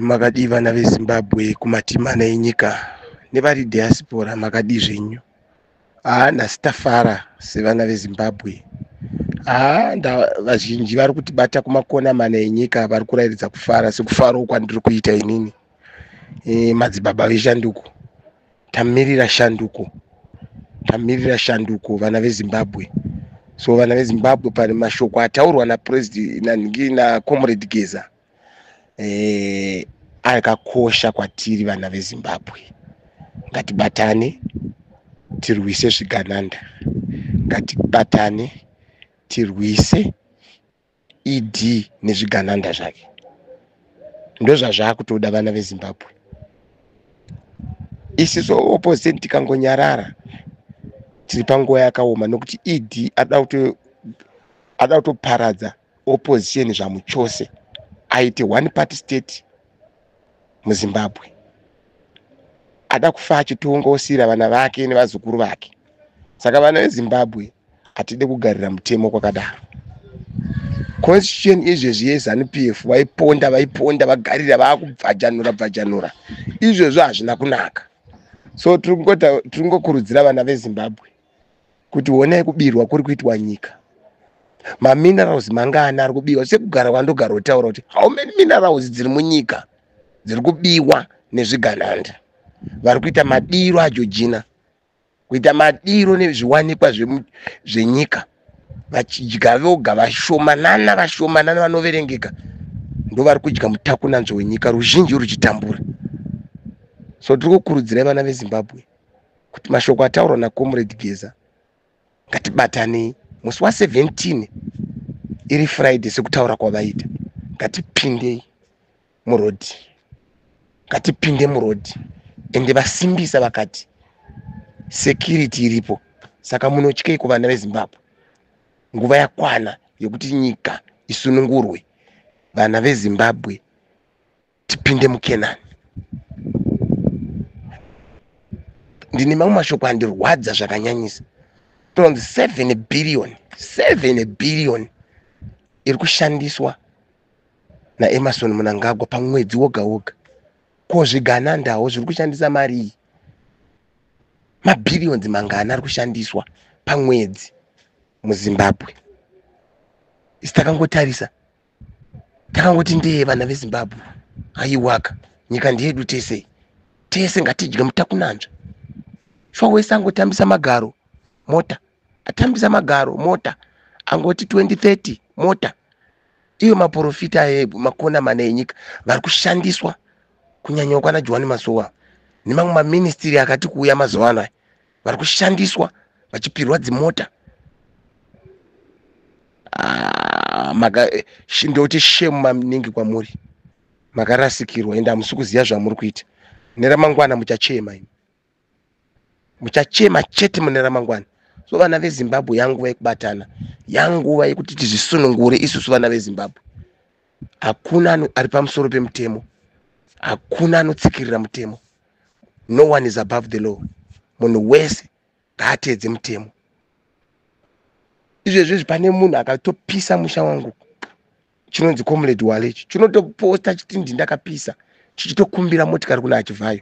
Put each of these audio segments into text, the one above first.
Makadii vana veZimbabwe kumativi mana enyika nevari diaspora, makadii zvenyu? Haa, nhasi tafara sevana veZimbabwe. Haa, vazhinji vari kutibata kumakona mana enyika vari kurairidza kufara sekufarawo kwandiri kuita inini. Madzibaba veshanduko, tamirira shanduko, tamirira shanduko vana veZimbabwe. So vana veZimbabwe, pane mashoko ataurwa napresident nanhingi nacomrade Geza akakosha kwatiri vana veZimbabwe. Ngatibatane tirwise zvigananda, ngatibatane tirwise ED nezvigananda zvake. Ndozvazvaakutoda vana veZimbabwe. Isisu opposition tikangonyarara tiri panguva yakaoma, nokuti ED ada kutoparadza opposition zvamuchose, aite one party state muZimbabwe. Ada kufa achitonga osiyira vana vake nevazukuru vake. Saka vana veZimbabwe, hatide kugarira mutemo kwakadaro. Constitution izvezvi yeZANU PF vaiponda, vaiponda, vagarira, vaakubvajanura bvajanura. Izvezvo hazvina kunaka. So tiri kungokurudzira vana veZimbabwe kuti honai kubirwa kuri kuitwa nyika. Maminerals mangani ari kubiwa? Sekugara kwandogara kutaura kuti how many minerals dziri munyika dziri kubiwa nezvigananda vari kuita madiro aJojina, kuita madiro nezviwanikwa zvenyika, vachidya voga. Vashomanana, vashomanana vanoverengeka ndo vari kudya mutakunanzvo wenyika, ruzhinji ruchitambura. So tiri kukurudzirai vana veZimbabwe kuti mashoko ataurwa nacomrade Geza, ngatibatanei musi wa17 iri Friday sekutaura kwavaita. Ngatipindei murodhi, ngatipinde murodhi. Ende vasimbisa vakati security iripo, saka munotyei kuvana veZimbabwe? Nguva yakwana yekuti nyika isunungurwe. Vana veZimbabwe, tipinde muKenani. Ndine mamwe mashoko andirwadza zvakanyanyisa. Tonzi 7 billion, 7 billion iri kushandiswa naEmmerson Mnangagwa pamwedzi woga woga. Ko zviganandawo zviri kushandisa mari iyi, mabillions mangani ari kushandiswa pamwedzi muZimbabwe? Isi takangotarisa, takangoti ndeye vana veZimbabwe. Aiwaka, nyika ndeyedu tese, tese ngatidye mutakunanzva. Shuwa, wese angotambisa magaro mota, atambisa magaro mota, angoti 2030 mota iyo. Maprofita makona mana enyika vari kushandiswa, kunyanya kwana Johani Masowa nemamwe maministry akati kuuya mazuva ano aya, vari kushandiswa vachipirwa dzimota. Ah, ndoti shame maningi kwamuri, makarasikirwa ende hamusi kuziva zvamuri kuita. Neramangwana muchachema imi, muchachema chete mune ramangwana. So vana veZimbabwe, yanguva yekubatana, yanguva yekuti tizvisunungure isusu vana veZimbabwe. Hakuna ari pamusoro pemutemo, hakuna anotsikirira mutemo. No one is above the law. Munhu wese ngaateedze mutemo. Izvezvizvi pane munhu akatopisa musha wangu chinonzi Comrade Wale, chinotoposta chiti ndindakapisa, chichitokumbira motikari kuna Achivhayo,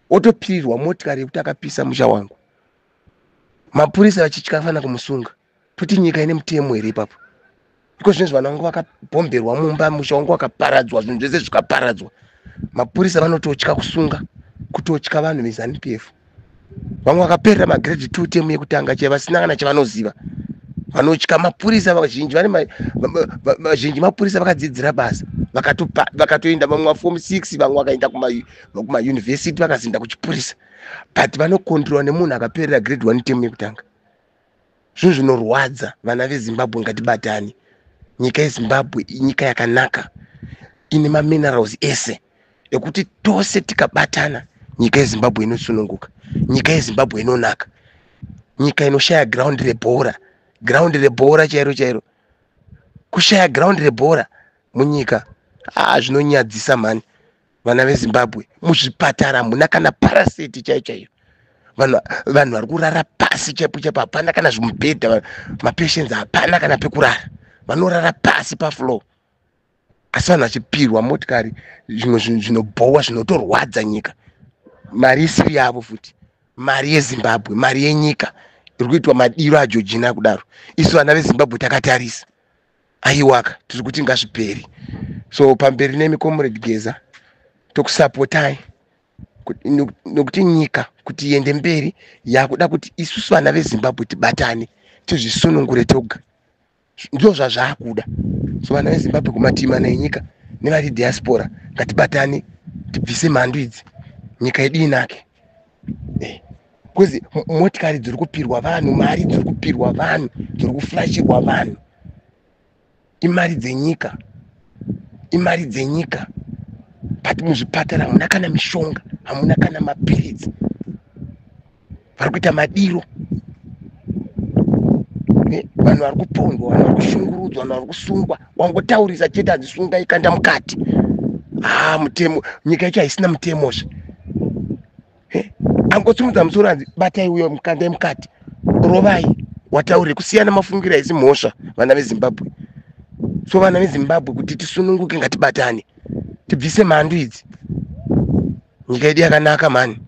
otopirirwa motikari yekuti akapisa musha wangu, mapurisa vachitya fana kumusunga. Toti nyika ine mutemo here ipapo? Iko zvinezvi vanhu vangu vakabhomberwa mumba, musha wangu wakaparadzwa, zvinhu zvese zvikaparadzwa, mapurisa vanototya kusunga, kutotya vanhu veZANU PF. Vamwe vakaperera magrade 2 term yekutanga chai, vasina kana chavanoziva, vanotya mapurisa. Vazhinji vane vazhinji mapurisa vakadzidzira basa, vakatoenda vamwe maform 6, vamwe vakaenda kumayunivhesiti, vakazinda kuchipurisa, but vanokontrolwa nemunhu akaperera grade 1 term yekutanga. Zvinhu zvinorwadza. Vana veZimbabwe, ngatibatani. Nyika yeZimbabwe inyika yakanaka, ine maminerals ese ekuti tose tikabatana nyika yeZimbabwe inosununguka. Nyika yeZimbabwe inonaka. Nyika inoshaya ground rebhora, ground rebhora chairo chairo, kushaya ground rebhora munyika, aa, zvinonyadzisa mhani. Vana veZimbabwe, muzvipatara hamuna kana paraseti chaiyo chaiyo. Vanhu vari kurara pasi chaipo chaipo, hapana kana zvimubhedha. Mapatients hapana kana pekurara, vanorara pasi pafloor. Asi vanhu vachipirwa motikari, zvimwe zvinhu zvinobhowa, zvinotorwadza nyika, mari isiri yavo futi, mari yeZimbabwe, mari yenyika iri kuitwa madiro aJojina kudaro. Isu vana veZimbabwe takatarisa, aiwaka, tiri kuti ngazviperi. So pamberi nemi, Comrade Geza, tokusapotai nokuti nyika kuti iende mberi yakuda kuti isusu vana veZimbabwe tibatane, tizvisunungure toga. Ndo zvazvaakuda. So vana veZimbabwe kumativi mana enyika nevari diaspora, ngatibatane, tibvise mhandu idzi, nyika yedu inake. Because motikari dziri kupirwa vanhu, mari dziri kupirwa vanhu, dziri kuflashirwa vanhu, imari dzenyika, imari dzenyika. But muzvipatara hamuna kana mishonga, hamuna kana mapiritsi. Vari kuita madiro. Vanhu vari kupondwa, vanhu vari kushungurudzwa, vanhu vari kusungwa. Wangotaurisa chete, hanzi ikanda mukati. Ha, mutemo, nyika yacho haisina mutemozve. Angotsimudza musoro, hanzi batai uyo, mukandai mukati, rovai. Wataure kusiyana mafungiro haisi mhosva, vana veZimbabwe. So vana veZimbabwe, kuti tisununguke, ngatibatane, tibvise mhandu idzi. Nyika yedu yakanaka mani.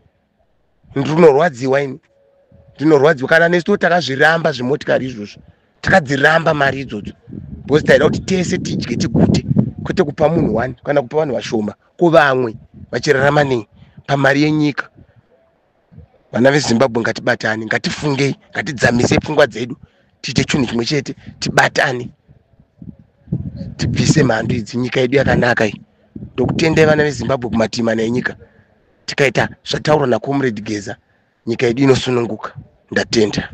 Ndinorwadziwa ini, ndinorwadziwa. Kana nesu takazviramba zvemotikari izvozvo, takadziramba mari idzodzo because taida kuti tese tidye tigute, kwete kupa munhu one kana kupa vanhu vashoma. Kuvamwe vachirarama nei pamari yenyika? Vana veZimbabwe, ngatibatane, ngatifungei, ngatidzamisei pfungwa dzedu, tiite chinhu chimwe chete, tibatane, tibvise mhandu idzi. Nyika yedu yakanaka iyi. Ndokutendai, vana veZimbabwe kumativi mana enyika. Tikaita zvataurwa naComrade Geza, nyika yedu inosununguka. Ndatenda.